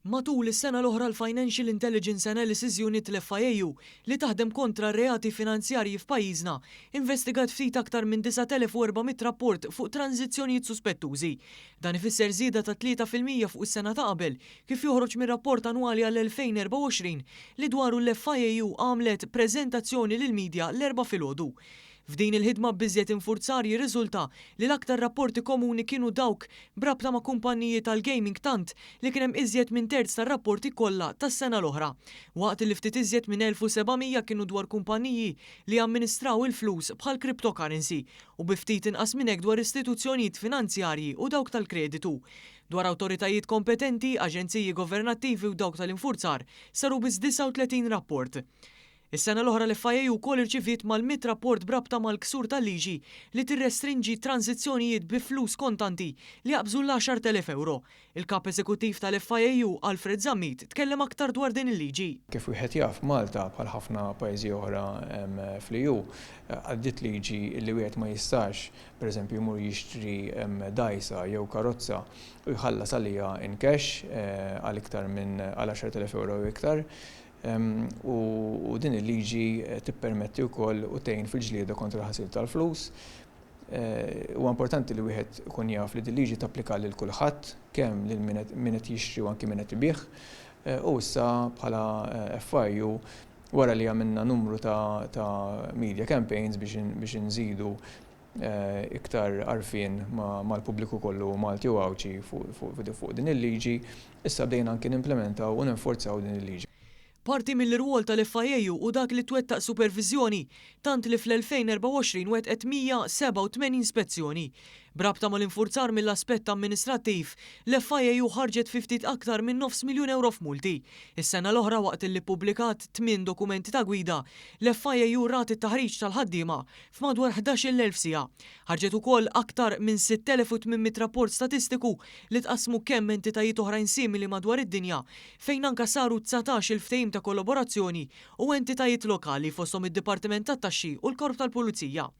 Matul is-sena l-oħra l-Financial Intelligence Analysis Unit, l-FIAU, li taħdem kontra r-reati finanzjarji f'pajjiżna, investigat ftit aktar minn 9,400 rapport fuq tranżizzjonijiet suspettużi. Dan ifisser żieda ta' 3% fuq is-sena ta' qabel, kif joħroġ mir-rapport annwali għall-2024 li dwaru l-FIAU għamlet preżentazzjoni lill-midja l-Erbgħa filgħodu. F'din il-ħidma b'iżjed infurzar jirriżulta li l-aktar rapporti komuni kienu dawk b'rabta ma' kumpanniji tal-gaming tant li kien hemm iżjed minn terz tar-rapporti kollha tas-sena l-oħra, waqt li ftit iżjed minn 1,700 kienu dwar kumpanniji li jamministraw il-flus bħal cryptocurrency u bi ftit inqas minn hekk dwar istituzzjonijiet finanzjarji u dawk tal-kreditu. Dwar awtoritajiet kompetenti, aġenziji governattivi u dawk tal-infurzar saru biss 39 rapport. Is-sena l-oħra l-FIA wkoll irċiviet mal-100 rapport b'rabta mal-ksur tal-liġi li tirrestrinġi tranżizzjonijiet bi flus kontanti li jaqbżu l-10,000 ewro. Il-Kap Eżekuttiv tal-FIAU, Alfred Zammit, tkellem aktar dwar din il-liġi. Kif wieħed jaf, Malta, bħal ħafna pajjiżi oħra fl-EU, għaddiet liġi li wieħed ma jistax, pereżempju, jmur jixtri dgħajsa jew karozza u jħallas għaliha in cash għal iktar minn għal 10,000 ewro jew iktar. U din il-liġi tippermetti wkoll u tgħin fil-ġlieda kontra l-ħasil tal-flus. Huwa importanti li wieħed ikun jaf li din liġi tapplika lil kulħadd, kemm lil min qed jixtri u anki min qed ibigħ. U issa bħala FIU wara li għamilna numru ta' media campaigns biex inżidu iktar għarfien mal-pubbliku kollu Malti u Għawdxi fuq din il-liġi, issa bdejna anki nimplementaw u ninforzaw din il-liġi. Parti mill-irwol tal-FIAU hu dak li twettaq superviżjoni, tant li fl-2024 wettqet 187 spezzjoni. B'rabta mal-infurzar mill-aspett amministrattiv, l-FIAU ħarġet fi ftit aktar minn nofs miljun ewro f'multi. Is-sena l-oħra waqt li ppubblikat tmien dokumenti ta' gwida, l-FIAU rat it-taħriġ tal-ħaddiema f'madwar 11,000 siegħa. Ħarġet ukoll aktar minn 6,800 rapport statistiku li tqassmu kemm entitajiet oħrajn simili madwar id-dinja, fejn anke saru 19-il ftehim ta' kollaborazzjoni u entitajiet lokali fosthom id-Dipartiment tat-Taxxi u l-Korp tal-Pulizija.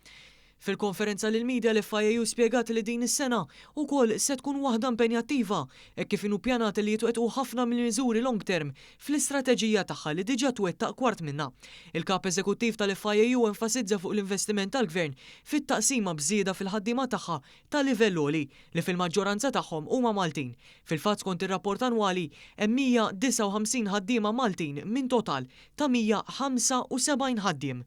Fil-konferenza lill-media l-FIAU spjegat li din is-sena wkoll se tkun waħda impenjattiva hekk kif inhu ppjanat li jitwettqu ħafna mill-miżuri long term fl-istrateġija tagħha li diġà twettaq kwart minnha. Il-Kap Eżekuttiv tal-FIAU enfasizza fuq l-investiment tal-Gvern fit-taqsima b'żieda fil-ħaddiema tagħha ta' livell għoli, li fil-maġġoranza tagħhom huma Maltin. Fil-fatt skont ir-rapport annwali, hemm 159 ħaddiema Maltin minn total ta' 175 ħaddiem.